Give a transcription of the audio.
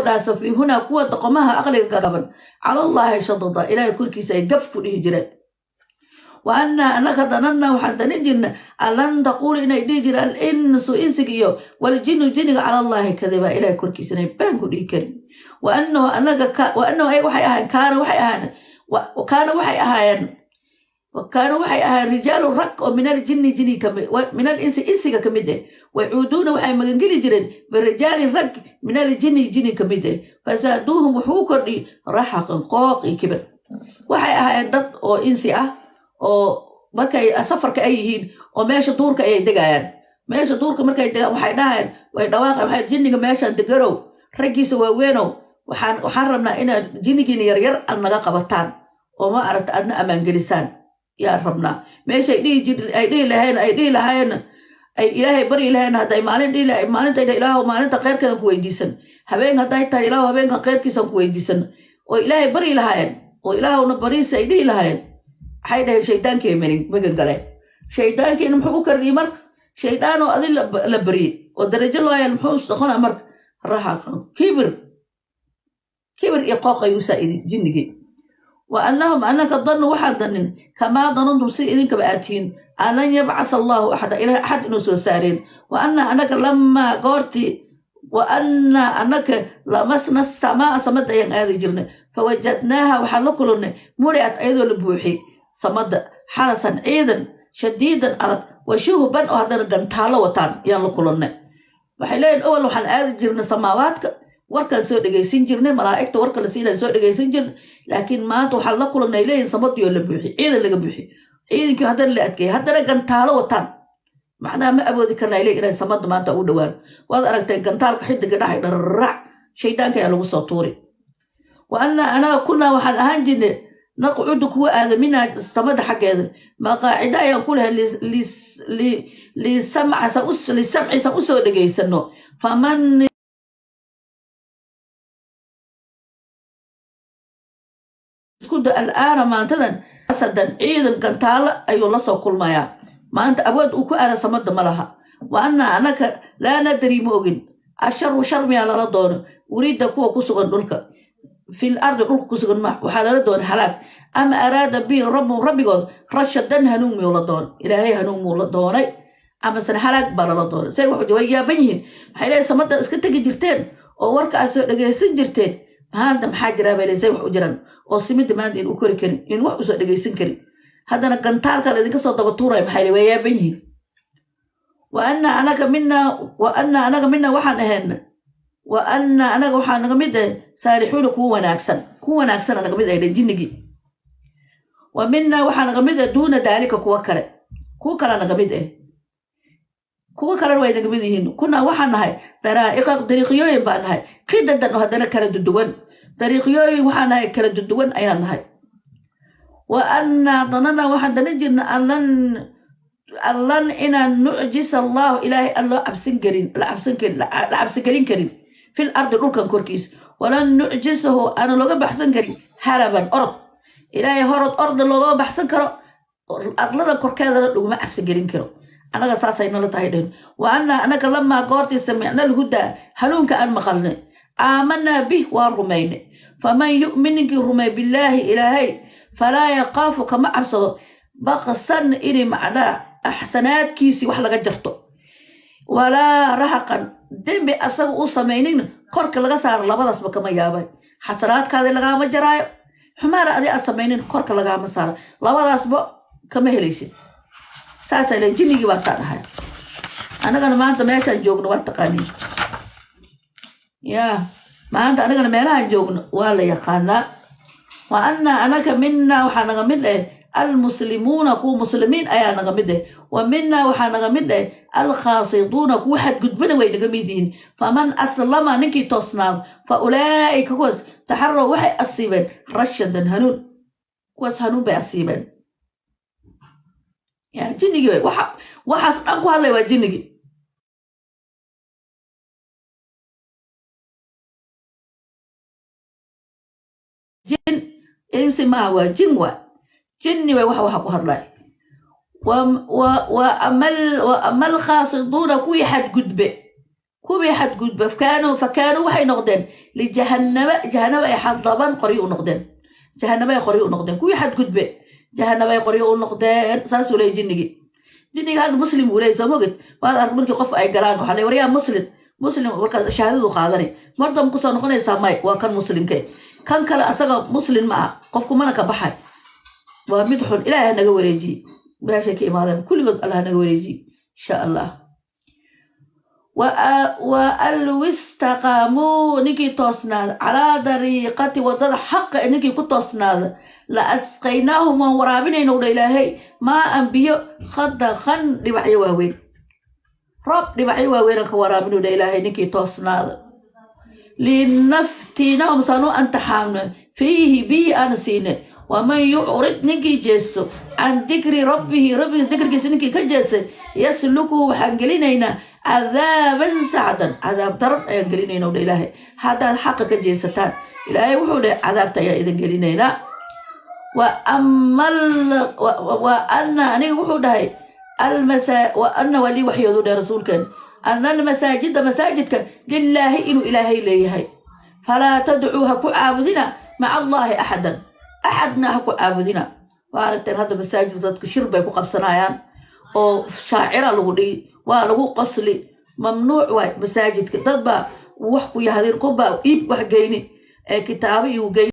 Dhaha safiihuna, kuwa doqomaha aqliga gaaban, cala Allaahi shadada, Ilaahay korkiisa ay gaf ku dhihi jireen. Wa annaa anaka dananna, waxaan danin jirna, an lan taquula, inay dhihi jireen, alinsu, insiga, iyo waljinu, jiniga, cala Allaahi kadiba, Ilahay korkiisa inay baan ku dhihi karin. Wa annahu anaga, wa annahu ayaga waxay ahaayeen, kaana waxay ahaayeen, kaana waxay ahaayeen, kaanuu waxay ahaayeen, rijaalu, rag oo min aljinni, jini kami, min alinsi, insiga ka mid eh, wacuuduuna, waxay magangeli jireen, birijaalin, rag, min aljinni, jini ka mid eh, fasaaduuhum, wuxuu u kordhiyey, raxaqan, qooq iyo kibir. Waxay ahaayeen dad oo insi ah oo markay safarka ay yihiin oo meesha duurka ayay degayaan. Meesha duurka markay degaan, waxay dhahayaan, way dhawaaqay, waxay jinniga meeshaan degarow, raggiisa waaweenow, waxaan rabnaa inaad jinnigiina yaryar aad naga qabataan oo ma aragta aadna ammaangelisaan yaan rabnaa. Meeshay dhihi jir ay dhihi laheen, ay dhihi lahaayeen, ay Ilaahay baryi laheen, hadday maalin dhihi lahayn, maalintayda Ilaahow maalinta khayrkeedan ku weydiisan, habeen hadday tahay Ilaahow habeenkan khayrkiisan ku weydiisan, oo Ilaahay baryi lahaayeen oo Ilaahowna bariisa ay dhihi lahaayeen, waxay dhaheen shaydaankii bay magan galeen. Shaydaankiina muxuu u kordhiyey marka? Shaydaanoo adi la baryey oo darajo loo yeel, muxuu noqonaa marka? Raxaqan, kibir, kibir iyo qooq ayuu saa'idin jinnigii. Wa annahum anaka dannu, waxaan danin, kamaa danantum, si idinkaba aad tihiin, an lan yabcasa Allahu axada, Ilahay axad inuu soo saareen. Wa anna anaka lamaa goortii, wa anna anaka lamasna samaa, samada ayaan aadi jirnay, fawajadnaaha, waxaan la kulannay, muli'at, ayadoo la buuxiyey samada, xarasan, ciidan, shadiidan, adag, wa shuhuban, oo haddana gantaallo wataan ayaan la kulannay. Waxay leeyihin, owal waxaan aadi jirnay samaawaadka, warkaan soo dhegaysan jirnay, malaa'igta warka la siinaan soo dhegaysan jirnay, laakiin maanta waxaan la kulannay, leeyihin, samadii oo la buuxiyey, ciidan laga buuxiyey, ciidankii haddana la adkeeyey, haddana gantaalo wataan. Macnaha ma awoodi karnaa leeyihin inay samada maanta ugu dhowaan. Waad aragteen gantaalka xidiga dhaxay dhararac, shaydaanka ayaa lagu soo tuuri. Wa anna anaga kunaa, waxaan ahaan jirnay, naqcudu, kuwa aada, minhaa, samada xaggeeda, maqaacida ayaan ku lahay, lisamci, san usoo dhegaysano, faman isku da al'aana, maantadan, asadan, ciidan gantaalo ayuu la soo kulmayaa. Maanta awood uu ku aada samada ma laha. Wa anna anaka laa nadri, ma ogin, asharu, shar miyaa lala doono, uriida, kuwa ku sugan dhulka, fil ardi, dhulka ku sugan, waxaa lala doona halaag, ama araada bihi rabbum, rabbigood, rashadan, hanuun miyuu la doonay? Ilaahay hanuun muu la doonay amasena halaag baa lala doonay? Say waxu way yaaban yihiin. Waxay leeyihin, samada iska tegi jirteen oo warka aad soo dhegaysan jirteen, maanta maxaa jiraa bay leeyihin? Say wax u jiraan oo simida maanta in u kori karin, in wax usoo dhegaysan karin, haddana gantaalka la idinka soo daba tuuraya? Maxay leeyihin? Way yaaban yihiin. Wa anna anaga minaa, wa anna anaga minaa, waxaan ahayn, wa anna anaga waxaa naga mid ah saalixuuna, kuwa wanaagsan, kuwa wanaagsana naga mid ah jinnigii, wa minaa, waxaa naga mid ah, duuna daalika, kuwa kale, kuwa kale naga mid ah, kuwa kalena way naga mid yihiin. Kunaa, waxaan nahay, daraa'iqa, dariiqyooyin baan nahay, qidadan, oo haddana kala duduwan, dariiqyooyin waxaan nahay kala duduwan ayaan nahay. Wa annaa danana, waxaan danan jirna, an lan, inaan, nucjisa Allahu, Ilaahay aan loo cabsan karin, la cabsan karin, la cabsigelin karin, fil ardi, dhulkan korkiisa, walan nucjisahu, aana looga baxsan karin, haraban, orod. Ilaahay horod orda loogama baxsan karo, arlada korkeedana laguma cabsigelin karo. Annaga saasay nala tahay dhehen. Wa anna anaga lamaa goortii samicna alhudaa, hanuunka aan maqalnay, aamanaa bih, waa rumaynay. Faman yu'min, ninkii rumay, billaahi, Ilaahay, falaa yaqaafu, kama cabsado, baqsan, inay macnaha axsanaadkiisii wax laga jarto, walaa rahaqan, dembi asaga u samaynin korka laga saaro. Labadaasba kama yaabay. Xasanaadkaadi lagaama jaraayo, xumaana adi aad samaynin korka lagaama saaro, labadaasba kama helaysid. Saasaa le jinnigii baa saa dhahay. Annagana maanta meeshaan joogno waa taqaaniin. Ya maanta anagana meelahaan joogno waa la yaqaanaa. Wa anna anaka minaa, waxaa naga mid eh, almuslimuuna, kuwa muslimiin ayaa naga mid eh, wa minaa, waxaa naga mid eh, alkhaasituuna, kuwa xadgudbana way naga mid yihiin. Faman aslama, ninkii toosnaado, fa ulaa'ika, kuwaas, taxarow, waxay asiibeen, rashadan, hanuun. Kuwaas hanuun bay asiibeen. Ya jinnigii way waxaas dhan ku hadlay waa jinnigii. Jin insi maaha, waa jin, waa jinni way waxa ku hadlay. Wa amal khaasiduuna, kuwii xadgudbe. Kuwii xadgudba fakaanuu waxay noqdeen lijahannama, jahanaba ay xadaban, qoryo u noqdeen. Jahanaba ay qoryo u noqdeen. Kuwii xadgudbe jahanaba ay qoryo u noqdeen. Saasuu leeyay jinnigii. Jinniga hadda Muslim buu leeyay, soo mogid? Waad ark, markii qof ay galaan waxaa le, "Waryaa, Muslim, Muslim." Markaas shahaadadu qaadanay, mar dambe kusoo noqonaysaa may. Waa kan Muslimke. Kan kale asaga Muslim ma aha, qofku mana ka baxay, waa mid xun. Ilaahay ha naga wareejiye meeshay ka imaadeen kulligood. Allah ha naga wareejiye, insha Allah. Wa alwistaqaamuu, ninkii toosnaada, calaa dariiqati, wadada xaqa ee ninkii ku toosnaada, la asqaynaahum, waan waraabinayna udha Ilaahay, maaan, biyo, khadaqan, dhibacyo waaweyn, roob dhibacyo waaweynaan ka waraabinu dha Ilaahay ninkii toosnaada. Linaftinahum, saanu antaxaamno, fiihi, biyi aan siine. Waman yucrid, ninkii jeesto, can dikri rabbihi, rabbigiis dikrigiisa ninkii ka jeestay, yaslukuhu, waxaan gelinaynaa, cadaaban sacdan, cadaab daran ayaan gelinayna dha Ilaahay. Haddaad xaqa ka jeesataan, Ilaahay wuxuu dhahay, cadaabta ayaa idin gelinaynaa. Wa ana, aniga wuxuu dhahay, wa ana waa lii waxyoodu dhahay rasuulkeen, ana almasaajida, masaajidka, lilaahi, inuu Ilaahay leeyahay. Falaa tadcuu, ha ku caabudina, maca Allahi axadan, axadna ha ku caabudina. Waa aragteen hadda masaajid dadku shir bay ku qabsanayaan oo shaacira lagu dhigi, waa lagu qosli. Mamnuuc waay masaajidka. Dad baa wax ku yahdin, qof baa iib wax geyni ee kitaabo iyu geyni.